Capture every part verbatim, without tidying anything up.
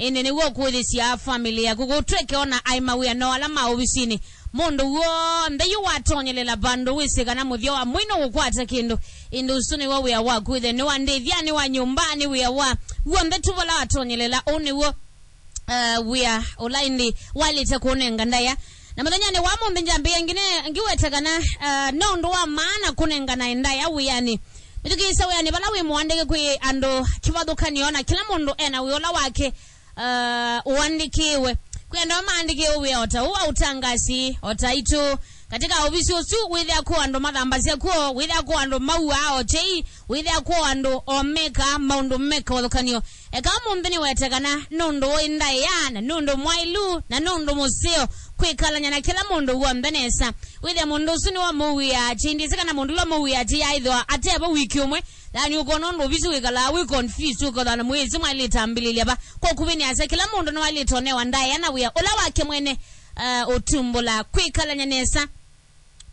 ĩndĩ nĩw'o ũkũĩthĩsya family yaku. Kũtw'ĩke ona aĩ mawĩano ala ma ovisinĩ, mũndũ w'onthe yu watonyelela vandũ wĩsĩ kana mũthya wa mwei nũkũkwata kĩndũ, ĩndĩ ũsu nĩw'o wĩa waku. Ĩthe nĩwa ndĩthyanĩ wa nyũmbanĩ, wĩa wa w'onthe tu vala watonyelela, ũu nĩw'o, eh, wĩa ũla ĩndĩ waĩlĩte kũnenga ndaĩa. Na mũthenyanĩ wa ũmũnthĩ njambĩĩa ngine ngiweta kana, eh, no ũndũ wa maana kũnengana ndaĩa wĩanĩ. Mĩthukĩĩsya wĩanĩ vala wĩ mũandĩke kwĩ andũ kĩvathũkanĩo, na kĩla mũndũ ena wĩa ũla wake, eh, ũandĩkĩwe. Kwĩ andũ ala maandĩkĩwe wĩa o ta ũũ wa ũtangasi, o ta aitũ. Katika ovisi ũsu, wĩthĩa kwĩ andũ mathambasya kw'o, wĩthĩa kwĩ andũ mauaa o tei, wĩthĩa kwĩ andũ o mekaa maũndũ me kĩvathũkanĩo. Eka ũmũnthĩ nĩwete kana nũndũ wĩ ndaĩa, na nũndũ mwaĩlu, na nũndũ mũseo kwĩkalany'a na kĩla mũndũ w'onthe nesa. Wĩthĩa mũndũ ũsu nĩwamũw'ĩa kyĩndĩsĩ kana mũndũ ũla ũmũw'ĩa kyĩyaĩthĩwa ate vo wiki ũmwe, yaani ũkona ũndũ ovisi wĩkalaa wĩ confused, ũkethwa na mwĩĩsĩ mwaĩlĩte ambĩlĩlya va. Kwa ũkuvĩ nĩ asa, kĩla mũndũ nĩwaĩlĩte ũnewa ndaĩa na wĩa ũla wake mwene, eh, ũtumbũla kwĩkalany'a nesa.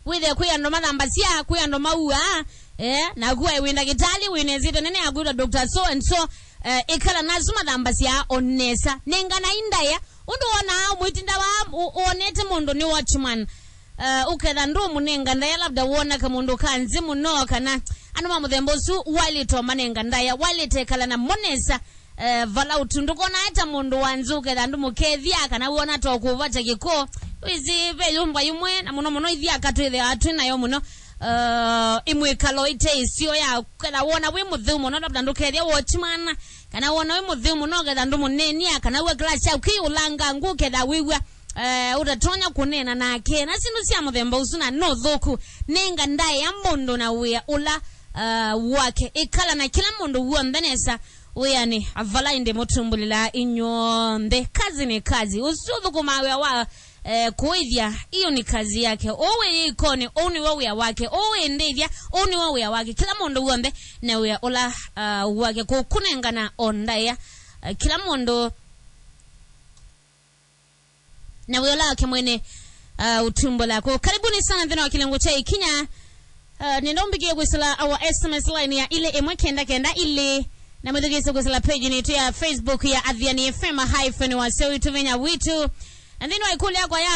Wĩthĩe kwĩ andũ mathambasya, kwĩ andũ mauaa, eh, naku aĩ wĩ ndakĩtalĩ, wĩ na ĩsyĩtwa nene yaku ĩtwa Doctor So and So, eh, ĩkala nasu mathambasya o nesa. Nenganai ndaĩa, ũndũ wonaa ũmwĩtinda wa, ũ-, wonete mũndũ nĩ watchman, eh, ũketha ndũmũnenga ndaĩa, labda wona kamũndũ ka nzĩ mũno, kana andũ ma mũthemba ũsu waĩlĩte ũmanenga ndaĩa, waĩlĩte ĩkala namo nesa. Eh, vala ũtu ndũkona ta mũndũ wa nzĩ ũketha ndũmũkethya, kana wona ta ũkũvata kĩko. Wĩsĩ ve yũmba yĩmwe, na mũno mũno ithyĩ aka twĩthĩawa twĩ nayo mũno, eh, ĩmwĩkalo ĩte ĩseo ya ketha wona wĩ mũtheu mũno, labda ndũkethya watchman, kana wona wĩ mũtheu mũno ũketha ndũmũneenea, kana wĩ class yaku kĩũlanga ngũ ũketha wĩw'a, eh, ũtatonya kũneena nake. Na syĩndũ sya mũthemba ũsu na no thũku. Nenga ndaĩa mũndũ na wĩa ũla, eh, wake. Ĩkala na kĩla mũndũ w'onthe nesa. Wĩanĩ, vala ĩndĩ mũtumbũlĩlaa inyw'onthe. Kazi ni kazi. Ũsu ũthũkũmaa wĩa wa, eh, kũĩthya, iyo ni kazi yake. Ũũ wĩ yĩkonĩ, ũũ nĩw'o wĩa wake. Ũũ wĩ ndĩthya, ũũ nĩw'o wĩa wake. Kĩla mũndũ w'onthe na wĩa ũla, ah, wake. Kũkũnengana o ndaĩa. Eh, kĩla mũndũ na wĩa ũla wake mwene, uh, ũtumbũla kũ. Karibuni sana nthĩnĩ wa kĩlungu kya Ĩkinya. Uh, nĩenda ũmbĩkĩe kwĩsĩla our S M S line ya ilĩ ĩmwe kenda kenda ilĩ, na mwĩthukĩĩsye kwĩsĩla page nitũ ya Facebook ya Athiani F M hyphen Wasya Witũ Vinya Witũ. Na nthĩnĩ wa ĩkũlyo yakwa ya